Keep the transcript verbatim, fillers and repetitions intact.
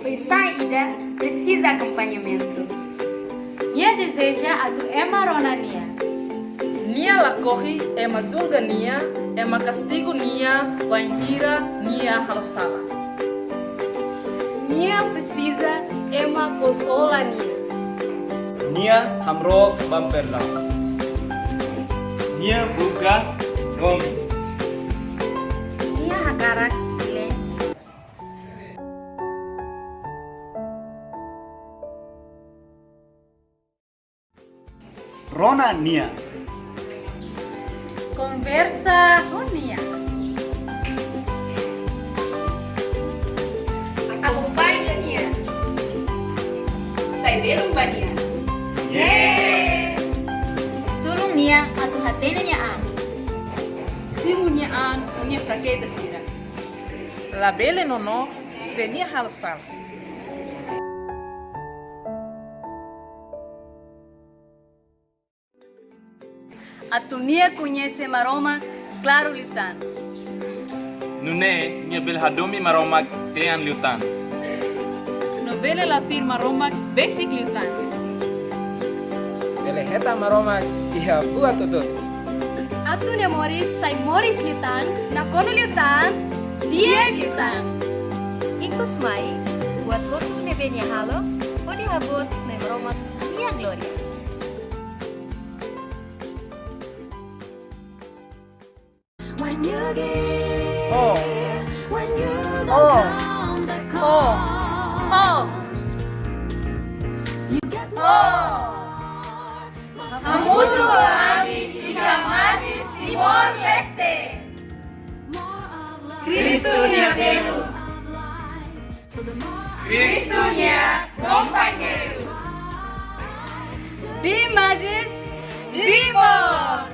Oinsá ida presiza akompañamentu. Nia dezeja atu ema rona nia. Nia lakohi ema julga nia, ema kastigu nia bainhira nia halo sala. Nia presiza ema konsola nia. Nia hamrook ba perdaun. Nia buka domin. Nia hakarak silénsiu. Rona nia. Konversa ho nia. Akompaña nia. Sai belun ba nia. Yeay! Tulun nia atu hatene nia an. Simu nia an, nia fraketu sira. Labele nonook se nia halo sala. Atu nia koñese Maromak klaru liután. Nune'e nia bele hadomi Maromak te'in liután. No bele la tuir Maromak besik liután. Bele hetan Maromak iha buat hotu-hotu. Atu nia moris sai moris liután, nakonu liután, di'ak liután. Ikusmai, buat hotu ne'ebé nia halo, hodi haboot mai Maromak nia glória. Oh. Oh. Oh. Oh. Hamutuk ho ami iha Matis Timor-Leste. Kristu nia belun. Kristu nia kompañeiru. Be Matis, be more.